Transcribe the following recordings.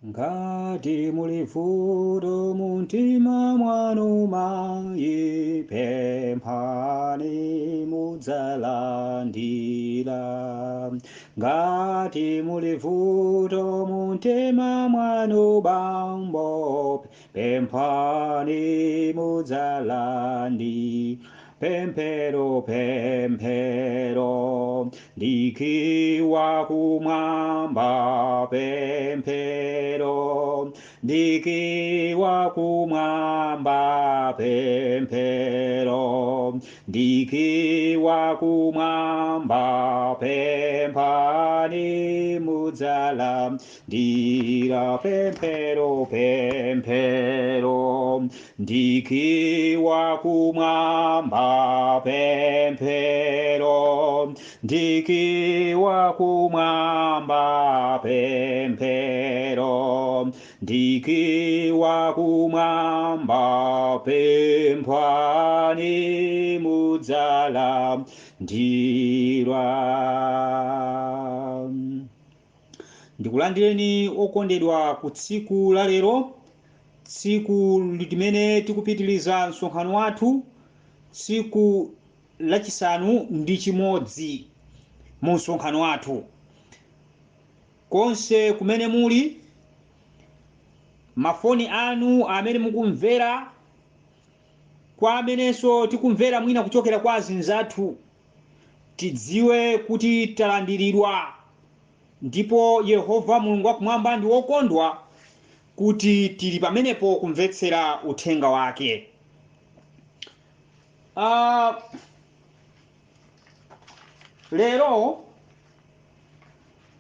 Ngati muli vuto mumtima mwanu mayi, pemphani mudzalandira. Ngati muli vuto mumtima mwanu bambo, pemphani mudzalandira. Pemphero, pemphero, ndi kiyi wa kumwamba, pemphero, ndi kiyi wa kumwamba, pemphero, ndi kiyi wa kumwamba, pemphani mudzalandira. Pemphero, pemphero, ndi kiyi wa kumwamba, pemphero, ndi kiyi wa kumwamba, pemphero, ndi kiyi wa kumwamba, pemphani mudzalandira. Ndikulandireni okondedwa ku tsiku la lero, tsiku limene tikupitiriza msonkhano wathu, tsiku lachisanu ndi chimodzi mu msonkhano wathu. Konse kumene muli, mafoni anu amene mukumvera, kwa amenenso tikumvera mwina kuchokera kwa azinzathu, tidziwe kuti talandiridwa, ndipo Yehova Mulungu wakumwamba ndi wokondwa kuti tili pamenepo kumvetsera uthenga wake. Lero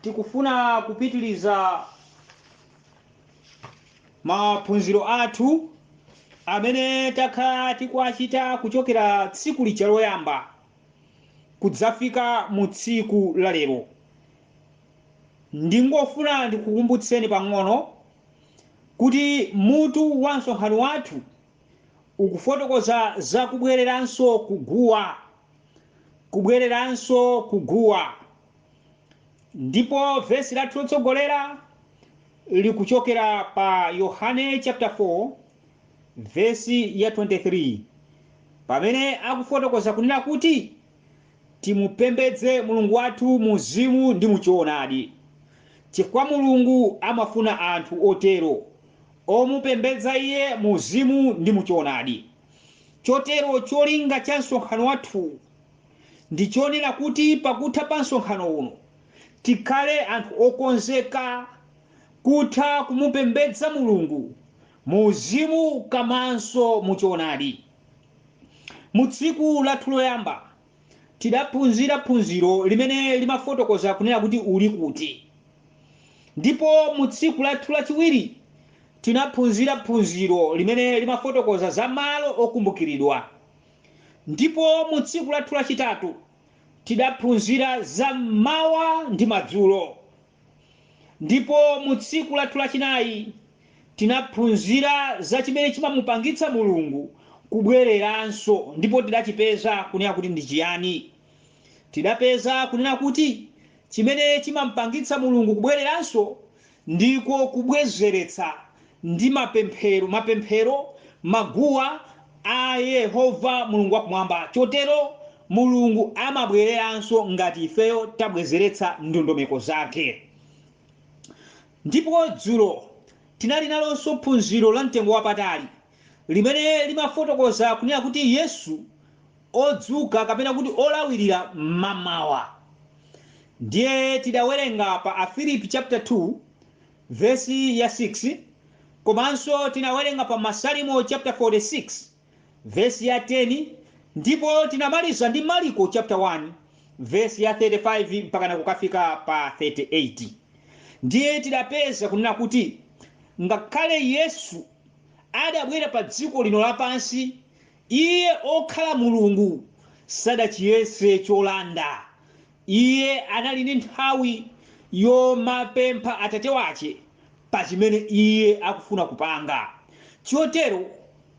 tikufuna kupitiliza maphunziro athu amene takhala tikuachita kuchokera tsiku lija loyamba kudzafika mu tsiku la lero. Ndingofuna ndikukumbutseni pang'ono kuti mutu wa msonkhano wathu ukufotokoza za kubwereranso kuguwa, kubwereranso kuguwa. Ndipo vesi lathu lotsogolera likuchokera pa Yohane chapter 4 vesi ya 23, pamene akufotokoza kunena kuti timupembedze Mulungu wathu mu mzimu ndi mu choonadi, chifukwa Mulungu amafuna anthu otero omupembedza iye mu mzimu ndi mu choonadi. Chotero cholinga cha msonkhano wathu ndi chonena kuti pakutha pa msonkhano uno tikhale anthu okonzeka kutha kumupembedza Mulungu mu mzimu komanso mu choonadi. Mu tsiku lathu loyamba tidaphunzira phunziro limene limafotokoza kunena kuti uli kuti, ndipo mu tsiku lathu lachiwiri tinaphunzira phunziro limene limafotokoza za malo okumbukiridwa, ndipo mu tsiku lathu lachitatu tidaphunzira za mmawa ndi madzulo, ndipo mu tsiku lathu lachinayi tinaphunzira za chimene chimamupangitsa Mulungu kubwereranso, ndipo tidachipeza kunena kuti ndi chiyani. Tidapeza kunena kuti chimene chimampangitsa Mulungu kubwereranso ndiko kubwezeretsa ndi mapemphero, mapemphero, maguwa a Yehova Mulungu wakumwamba. Chotero Mulungu amabwereranso ngati ifeyo tabwezeretsa ndondomeko zake. Ndipo dzulo tinali nalonso phunziro la mtengo wapatali limene limafotokoza kunena kuti Yesu odzuka kapena kuti olawirira mmamawa. Ndiye tidawerenga pa Afilipi chapter 2 vesi ya 6, komanso tinawerenga pa Masalimo chapter 46 vesi ya 10, ndipo tinamaliza ndi Mariko chapter 1 vesi ya 35 mpaka nakukafika pa 38. Ndiye tidapeza kunena kuti ngakhale Yesu adabwera pa dziko lino lapansi, iye okhala Mulungu sadachiyese cholanda. Iye anali ndi nthawi yomapempha Atate wache pa chimene iye akufuna kupanga. Chotero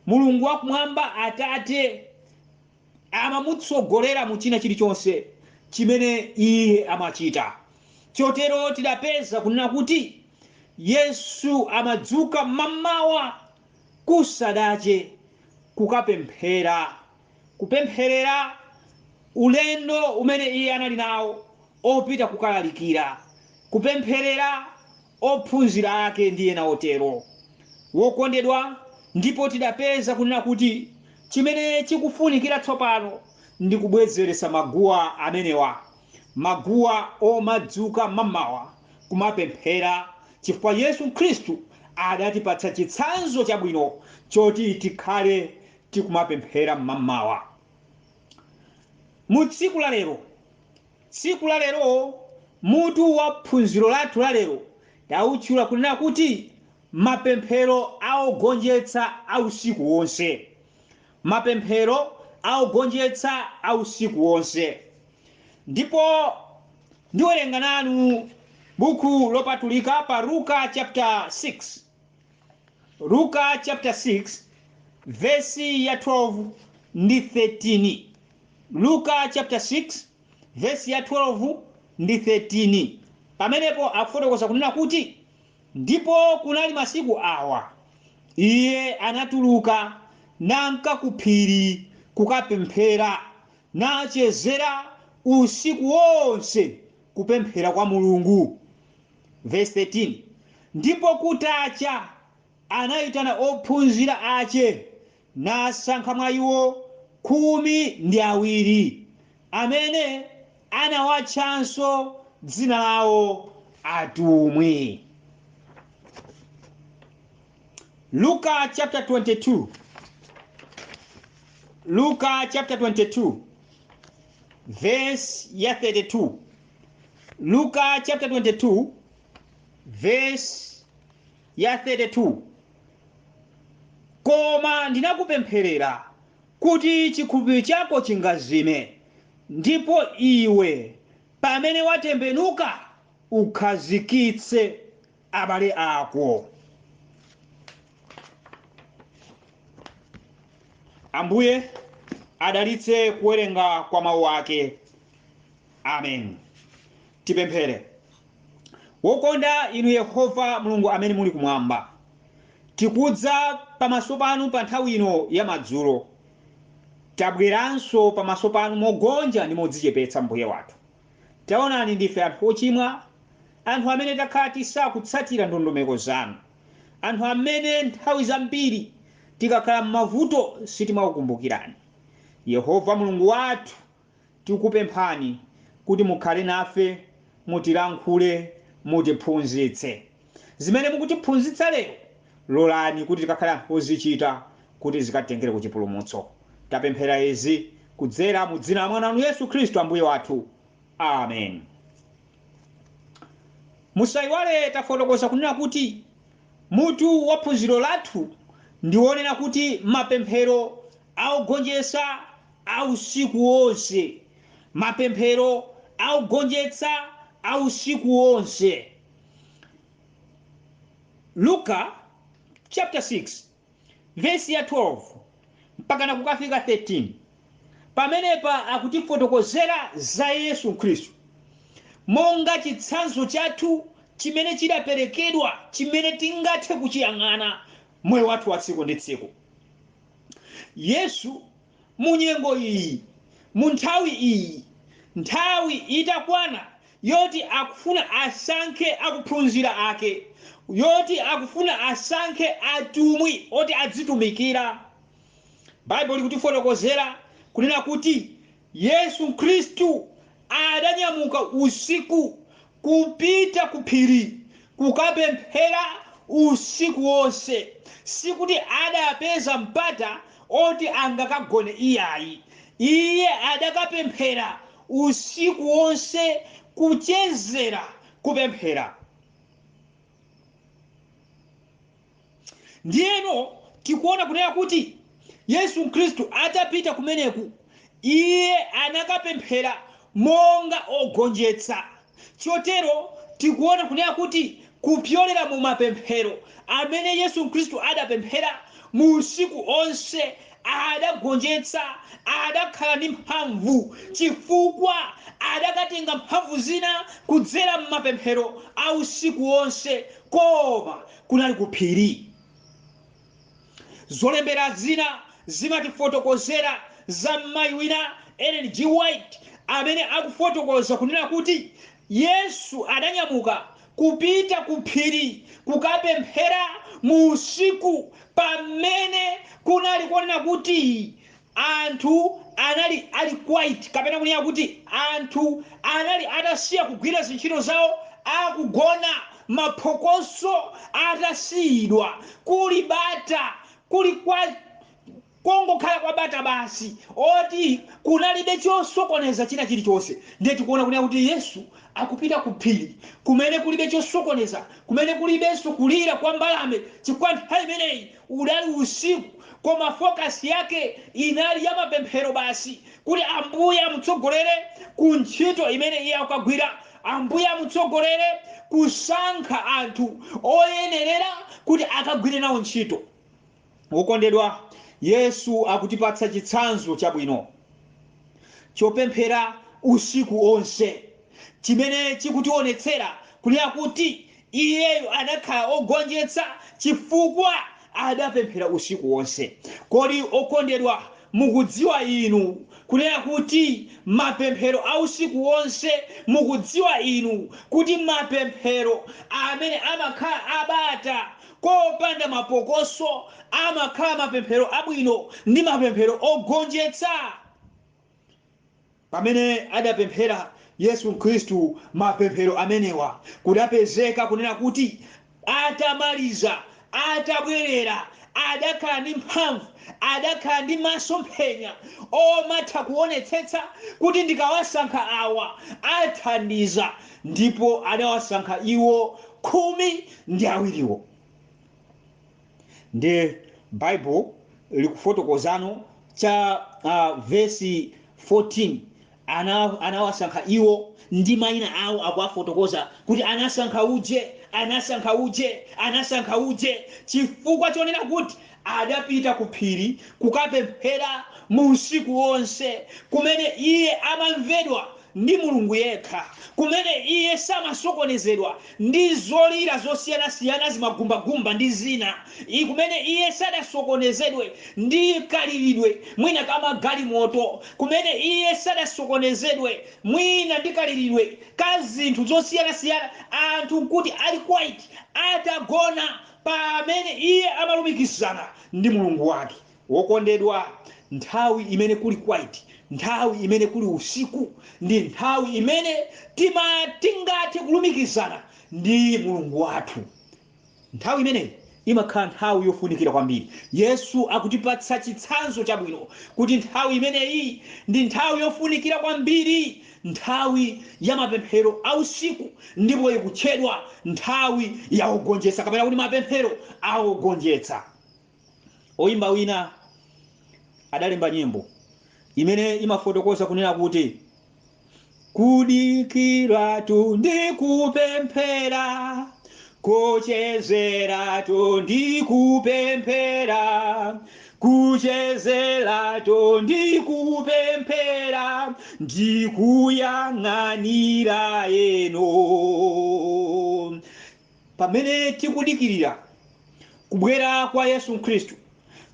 Mulungu wakumwamba Atate amamutsogolera mu china chilichonse chimene iye amachita. Chotero tidapeza kunena kuti Yesu amadzuka mmamawa kusadache kukapemphera, kupempherera ulendo umene iye anali nawo opita kukalalikira, kupempherera ophunzira ake ndi ena otero. Wokondedwa, ndipo tidapeza kunena kuti chimene chikufunikira tsopano ndi kubwezeretsa maguwa amenewa, maguwa omadzuka mmamawa kumapemphera, chifukwa Yesu Khristu adatipatsa chitsanzo chabwino choti tikhale tikumapemphera mmamawa. Mu tsiku la lero, tsiku la lero, mutu wa phunziro lathu la lero tawutchula kunena kuti mapemphero aogonjetsa a usiku wonse. Mapemphero aogonjetsa a usiku wonse. Ndipo ndiwerenga nanu buku lopatulika pa Luka chapter 6. Luka chapter 6 verse ya 12 ndi 13. Luka chapter 6 verse ya 12 ndi 13. Pamenepo akufotokoza kunena kuti ndipo kunali masiku awa iye anatuluka nanka ku phiri kukapemphera, nachezera usiku wonse kupemphera kwa Mulungu. Verse 13, ndipo kutacha anayitana ophunzira ache nasankha mwa iwo 12, amene anawatchanso dzina lawo atumwi. Luka chapter 22. Luka chapter 22 verse ya 32. Luka chapter 22 verse ya 32. Koma ndinakupempherera kuti chikhulupiriro chako chingazime, ndipo iwe pamene watembenuka ukhazikitse abale ako. Ambuye adalitse kuwerenga kwa mawu ake. Amen. Tipemphere. Wokonda inu Yehova Mulungu amene muli kumwamba, tikudza pamaso panu pa nthawi ino ya madzulo. Tabweranso pamaso panu mogonja ndi modzichepetsa, Mbuye wathu. Taonani, ndife anthu ochimwa, anthu amene takhala tisakutsatira ndondomeko zanu, anthu amene nthawi zambiri tikakhala m'mavuto sitimakukumbukirani. Yehova Mulungu wathu, tikupemphani kuti mukhale nafe, mutilankhule, mutiphunzitse. Zimene mukutiphunzitsa lero, lolani kuti tikakhale anthu ozichita kuti zikatitengere ku chipulumutso. Tapemphera izi kudzera mu dzina la Mwana wanu Yesu Khristu Ambuye wathu. Amen. Musayiwale tafotokoza kunena kuti mutu wa phunziro lathu ndi wonena kuti mapemphero aogonjetsa a usiku wonse. Mapemphero aogonjetsa a usiku wonse. Luka chapter 6 verse ya 12 mpakana kukafika 13. Pamenepa akutifotokozera za Yesu Khristu monga chitsanzo chathu chimene chidaperekedwa, chimene tingathe kuchiyang'ana moyo wathu wa tsiku ndi tsiku. Yesu mu nyengo iyi, mu nthawi iyi, nthawi itakwana yoti akufuna asankhe akuphunzira ake, yoti akufuna asankhe atumwi oti adzitumikira. Baibulo likutifotokozera kunena kuti Yesu Khristu adanyamuka usiku kupita ku phiri kukapemphera usiku wonse. Sikuti adapeza mpata oti angakagone iyayi. Iye adakapemphera usiku wonse, kuchezera kupemphera. Ndiyeno tikuona kunena kuti Yesu Khristu atapita kumeneku, iye anakapemphera monga ogonjetsa. Chotero tikuona kunena kuti kupyolera mu mapemphero amene Yesu Khristu adapemphera mu usiku onse, Adagonjetsa, adakhala ndi mphamvu chifukwa adakatenga mphamvu zina kudzera m'mapemphero a usiku wonse, koma kunali ku phiri. Zolembera zina zimatifotokozera za mayi wina, Ellen G. White, amene akufotokoza kunena kuti Yesu adanyamuka kupita ku phiri kukapemphera mu usiku pamene kunali kuonena kuti anthu anali ali quiet, kapena kunena kuti anthu anali atasiya kugwira zintchito zawo, akugona, maphokoso atasiyidwa, kuli bata, kuli kwa kongokhala kwa bata basi, oti kunalibe chosokoneza china chilichonse. Ndiye tikuona kunena kuti Yesu akupita ku phiri kumene kulibe chosokoneza, kumene kulibenso kulira kwa mbalame, chifukwa nthawi imeneyi udali usiku, koma focus yake inali ya mapemphero basi, kuti Ambuye amutsogolere ku ntchito imene iye akukagwira, Ambuye amutsogolere kusankha anthu oyenerera kuti akagwire nawo ntchito. Wokondedwa, Yesu akutipatsa chitsanzo chabwino chopemphera usiku onse, chimene chikutionetsera kunena kuti iyeyo adakhala ogonjetsa chifukwa adapemphera usiku wonse. Kodi okondedwa, mukudziwa inu kunena kuti mapemphero a usiku wonse, mukudziwa inu kuti mapemphero amene amakhala abata kopanda mapokoso amakhala mapemphero abwino ndi mapemphero ogonjetsa? Pamene adapemphera Yesu Khristu mapemphero amenewa, kudapezeka kunena kuti atamaliza, atabwerera, adakhala ndi mphamvu, adakhala ndi masomphenya omatha kuonetsetsa kuti ndikawasankha awa athandiza, ndipo adawasankha iwo 12wo. Ndi Bible likufotokozano cha vesi 14, anawasankha iwo ndi mayina awo, akuwafotokoza kuti anasankha uje, anasankha uje, anasankha uje, chifukwa chonena kuti adapita ku phiri kukapemphera mu usiku wonse, kumene iye amamvedwa ndi Mulungu yekha, kumene iye samasokonezedwa ndi zolira zosiyanasiyana, zimagumbagumba ndi zina, kumene iye sadasokonezedwe ndi kaliridwe mwina kamagalimoto, kumene iye sadasokonezedwe mwina ndi kaliridwe ka zinthu zosiyanasiyana, anthu nkuti ali quiet, atagona, pamene iye amalumikizana ndi Mulungu wake. Wokondedwa, nthawi imene kuli quiet, nthawi imene kuli usiku, ndi nthawi imene tingathe kulumikizana ndi Mulungu wathu. Nthawi imeneyi imakhala nthawi yofunikira kwambiri. Yesu akutipatsa chitsanzo chabwino kuti nthawi imeneyi ndi nthawi yofunikira kwambiri, nthawi ya mapemphero a usiku, ndipo ikutchedwa nthawi ya ogonjetsa, kapena kuti mapemphero a ogonjetsa. Oyimba wina adalemba nyimbo imene imafotokoza kunena kuti kudikiratu ndi kupemphera, kuchezeratu ndi kupemphera, kuchezeratu ndi kupemphera, ndi kuyang'anira eno. Pamene tikudikirira kubwera kwa Yesu Khristu,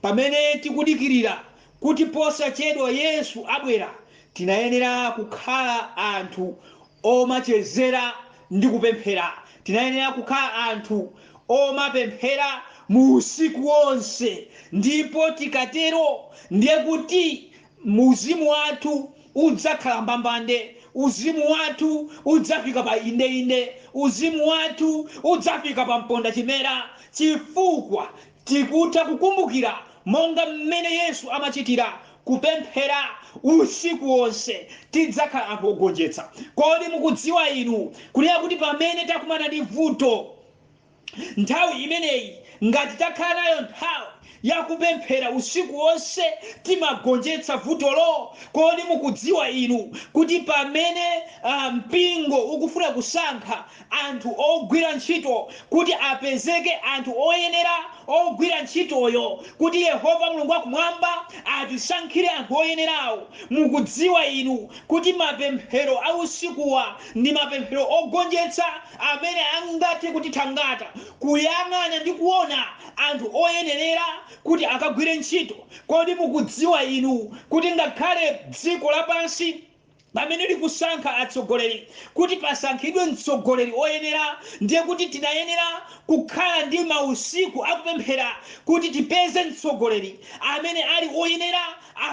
pamene tikudikirira kuti posachedwa Yesu abwera, tinayenera kukhala anthu omachezera ndi kupemphera. Tinayenera kukhala anthu omapemphera mu usiku wonse, ndipo tikatero ndiye kuti uzimu wathu udzakhala mbambande, uzimu wathu udzafika pa indeinde, uzimu wathu udzafika pa mponda chimera, chifukwa tikutha kukumbukira monga mmene Yesu amachitira kupemphera usiku wonse. Tidzakhala anthu ogonjetsa. Kodi mukudziwa inu kunena kuti pamene takumana ndi vuto, nthawi imeneyi ngati takhala nayo nthawi Yakupemphera usiku wonse timagonjetsa vutolo? Kodi mukudziwa inu kuti pamene mpingo ukufuna kusankha anthu ogwira ntchito, kuti apezeke anthu oyenera ogwira ntchitoyo, kuti Yehova Mulungu wakumwamba atisankhire anthu oyenerawo, mukudziwa inu kuti mapemphero a usikuwa ndi mapemphero ogonjetsa amene angathe kutithangata kuyang'ana ndi kuona anthu oyenerera kuti akagwire ntchito? Kodi mukudziwa inu kuti ngakhale dziko lapansi pamene likusankha atsogoleri, kuti pasankhidwe mtsogoleri oyenera, ndiye kuti tinayenera kukhala ndi mausiku akupemphera kuti tipeze mtsogoleri amene ali oyenera,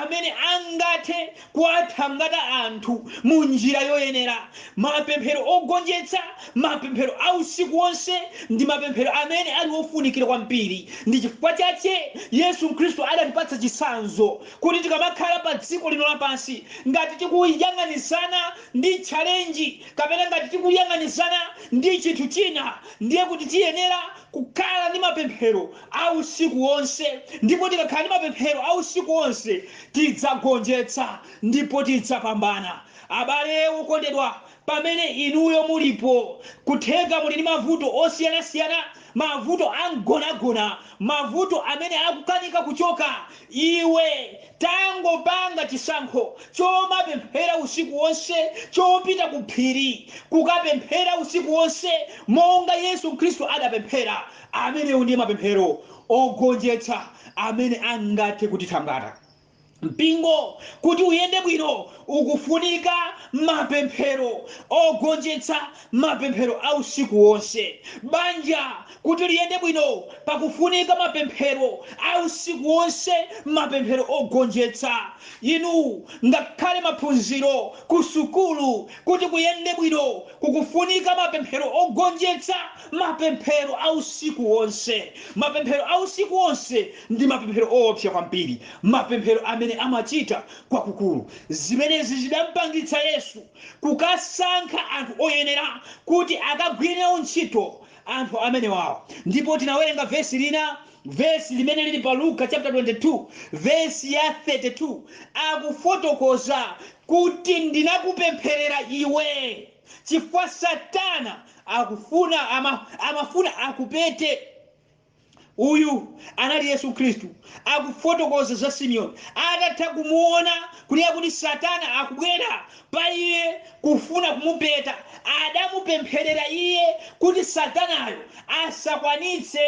amene angathe kuwathangata anthu mu njira yoyenera? Mapemphero ogonjetsa, mapemphero a usiku wonse, ndi mapemphero amene ali ofunikira kwambiri. Ndi chifukwa chache Yesu Khristu adatipatsa chitsanzo kuti tikamakhala pa dziko lino lapansi, ngati tikuyang'anizana ndi challenge kapena ngati tikuyang'anizana ndi chinthu china, ndiye kuti tiyenera kukhala ndi mapemphero a usiku wonse. Ndipo tikakhala ndi mapemphero a usiku wonse, tidzagonjetsa ndipo tidzapambana. Abale okondedwa, pamene inuyo mulipo, kutheka muli ndi mavuto osiyanasiyana, mavuto amgonagona, mavuto amene akukanika kuchoka, iwe tangopanga chisankho chomapemphera usiku wonse, chopita ku phiri kukapemphera usiku wonse monga Yesu Khristu adapemphera. Amenewo ndiye mapemphero ogonjetsa amene angathe kutithangata. Mpingo kuti uyende bwino ukufunika mapemphero ogonjetsa, mapemphero a usiku wonse. Banja kuti liyende bwino pakufunika mapemphero a usiku wonse, mapemphero ogonjetsa. Inu, ngakhale maphunziro ku sukulu kuti kuyende bwino kukufunika mapemphero ogonjetsa, mapemphero a usiku wonse. Mapemphero a usiku wonse ndi mapemphero oopsa kwambiri, mapemphero amene amachita kwakukulu. Zimenezi zidampangitsa Yesu kukasankha anthu oyenera kuti akagwire nawo ntchito anthu amenewawo. Ndipo tinawerenga vesi lina, vesi limene lili pa Luka chapter 22 vesi ya 32, akufotokoza kuti, "Ndinakupempherera iwe chifukwa Satana amafuna akupete." Uyu anali Yesu Khristu akufotokoza za Simeoni atatha kumuona kunena kuti Satana akubwera pa iye kufuna kumupeta. Adamupempherera iye kuti Satanayo asakwanitse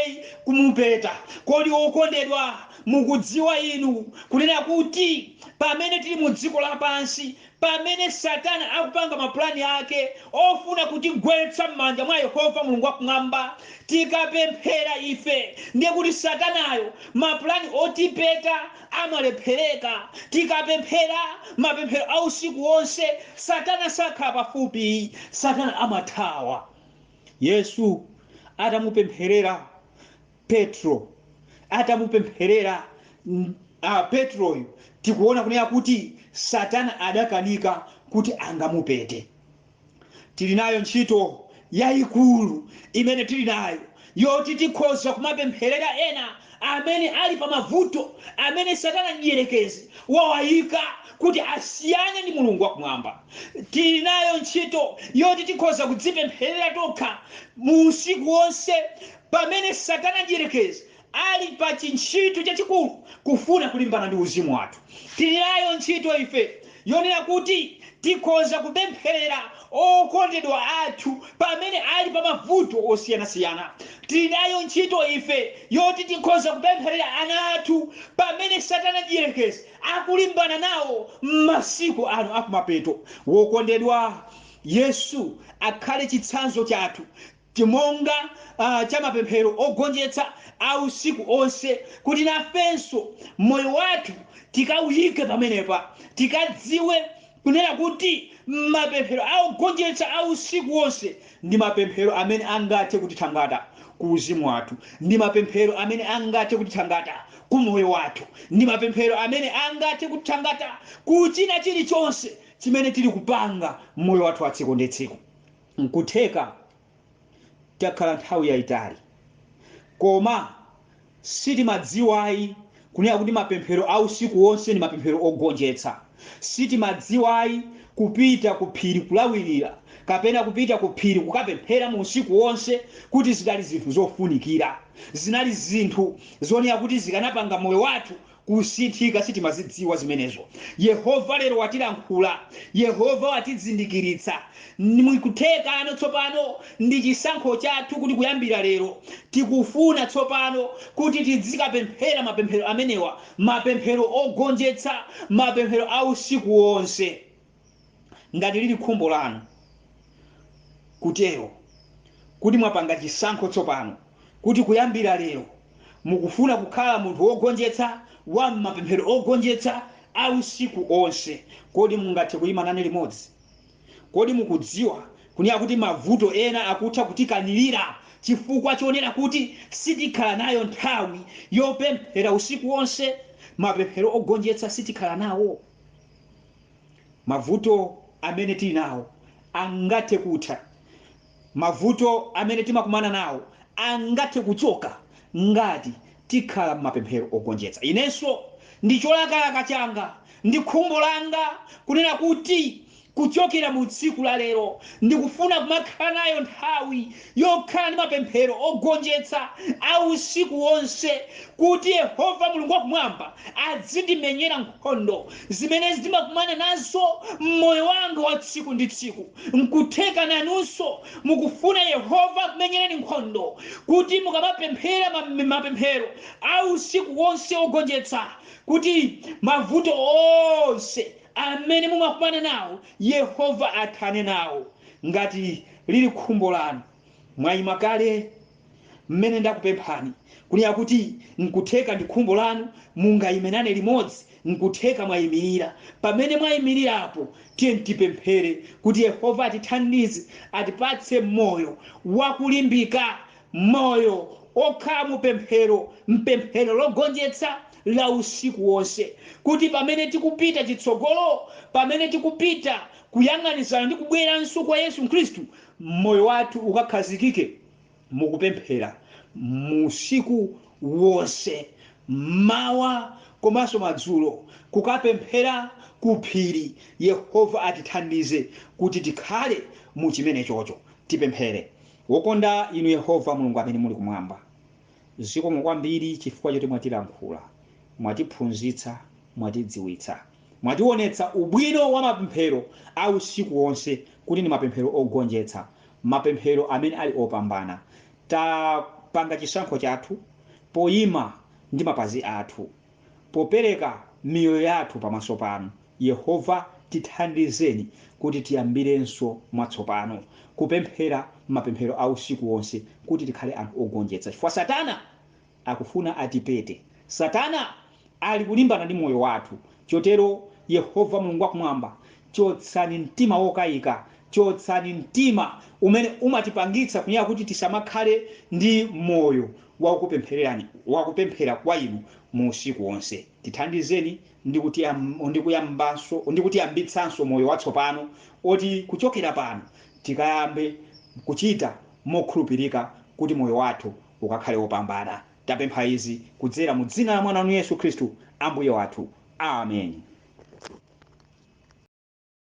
kumupeta. Kodi okondedwa, mukudziwa inu kunena kuti pamene tili mu dziko lapansi, pamene Satana akupanga mapulani ake ofuna kutigwetsa m'manja mwa Yehova Mulungu wakumwamba, tikapemphera ife, ndiye kuti Satanayo mapulani otipeta amalephereka? Tikapemphera mapemphero a usiku wonse, Satana sakhala pafupi, Satana amathawa. Yesu atamupempherera Petro, atamupempherera Petroyo, tikuona kunena kuti Satana adakanika kuti angamupete. Tili nayo ntchito yayikulu imene tili nayo yoti tikhoza kumapempherera ena amene ali pa mavuto amene Satana mdierekezi wawayika kuti asiyane ndi Mulungu wakumwamba. Tili nayo ntchito yoti tikhoza kudzipempherera tokha mu usiku wonse pamene Satana mdierekezi ali pa chintchito chachikulu kufuna kulimbana ndi uzimu wathu. Tili nayo ntchito ife yonena kuti tikhoza kupempherera okondedwa athu pamene ali pa mavuto osiyanasiyana. Tili nayo ntchito ife yoti tikhoza kupempherera ana athu pamene Satana mdierekezi akulimbana nawo m'masiku ano akumapeto. Wokondedwa, Yesu akhale chitsanzo chathu chimonga cha mapemphero ogonjetsa a usiku onse, kuti nafenso moyo wathu tikawuyike pamenepa, tikadziwe kunena kuti mapemphero a ogonjetsa a usiku wonse ndi mapemphero amene angathe kutithangata ku uzimu wathu, ndi mapemphero amene angathe kutithangata ku moyo wathu, ndi mapemphero amene angathe kutithangata ku china chilichonse chimene tili kupanga moyo wathu wa tsiku ndi tsiku. Nkutheka takhala nthawi yayitali, koma Sitimadziwayi kunena kuti mapemphero a usiku wonse ndi mapemphero ogonjetsa. Sitimadziwayi kupita ku phiri kulawirira kapena kupita ku phiri kukapemphera mu usiku wonse kuti zinali zinthu zofunikira, zinali zinthu zonena kuti zikanapanga moyo wathu kusinthika. Sitimazidziwa zimenezo. Yehova lero watilankhula, Yehova watizindikiritsa. Mwikuthekano tsopano ndi chisankho chathu kuti kuyambira lero tikufuna tsopano kuti tizikapemphera mapemphero amenewa, mapemphero ogonjetsa, mapemphero a usiku wonse. Ngati lili khumbo lanu kutero, kuti mwapanga chisankho tsopano kuti kuyambira lero mukufuna kukhala munthu wogonjetsa wa mapemphero ogonjetsa a usiku onse, kodi mungathe kuyima nane limodzi? Kodi mukudziwa kunena kuti mavuto ena akutha kutikanirira chifukwa chonena kuti sitikhala nayo nthawi yopemphera usiku wonse? Mapemphero ogonjetsa sitikhala nawo. Mavuto amene tili nawo angathe kutha, mavuto amene timakumana nawo angathe kuchoka ngati tikhala m'mapemphero ogonjetsa. Inenso ndi cholakalaka changa ndi khumbo langa kunena kuti kuchokera mu tsiku la lero ndikufuna kumakhala nayo nthawi yokhala ndi mapemphero ogonjetsa a usiku wonse, kuti Yehova Mulungu wakumwamba azindimenyera nkhondo zimene ndimakumana nazo mmoyo wanga wa tsiku ndi tsiku. Nkutheka nanunso mukufuna Yehova akumenyereni nkhondo, kuti mukamapemphera mapemphero a usiku wonse ogonjetsa, kuti mavuto onse amene mumakumana nawo Yehova athane nawo. Ngati lili khumbo lanu, mwayima kale mmene ndakupemphani kunena kuti nkutheka ndi khumbo lanu, mungayime nane limodzi. Nkutheka mwayimirira. Pamene mwayimirirapo, tiye tipemphere kuti Yehova atithandize, atipatse moyo wakulimbika, moyo okhala mupemphero, mpemphero logonjetsa la usiku wonse, kuti pamene tikupita chitsogolo, pamene tikupita kuyang'anizana ndi kubweranso kwa Yesu Khristu, moyo wathu ukakhazikike mukupemphera musiku wonse, mawa komanso madzulo, kukapemphera ku phiri. Yehova atithandize kuti tikhale mu chimene chocho. Tipemphere. Wokonda inu Yehova Mulungu amene muli kumwamba, zikomo kwambiri chifukwa choti mwatilankhula, mwatiphunzitsa, mwatidziwitsa, mwationetsa ubwino wa mapemphero a usiku wonse, kuti ndi mapemphero ogonjetsa, mapemphero amene ali opambana. Tapanga chisankho chathu poyima ndi mapazi athu, popereka miyoyo yathu pamaso panu. Yehova, tithandizeni kuti tiyambirenso mwatsopano kupemphera mapemphero a usiku wonse, kuti tikhale anthu ogonjetsa, chifukwa Satana akufuna atipete. Satana ali kulimbana ndi moyo wathu. Chotero Yehova Mulungu wakumwamba, chotsani mtima wokayika, chotsani mtima umene umatipangitsa kunena kuti tisamakhale ndi moyo wakupemphererani, wakupemphera kwa inu mu usiku wonse. Tithandizeni ndi kutiyambitsanso moyo watsopano oti kuchokera pano tikayambe kuchita mokhulupirika, kuti moyo wathu ukakhale wopambana. Tapempha izi kudzera mu dzina la mwana wanu Yesu Khristu, Ambuye wathu. Amen.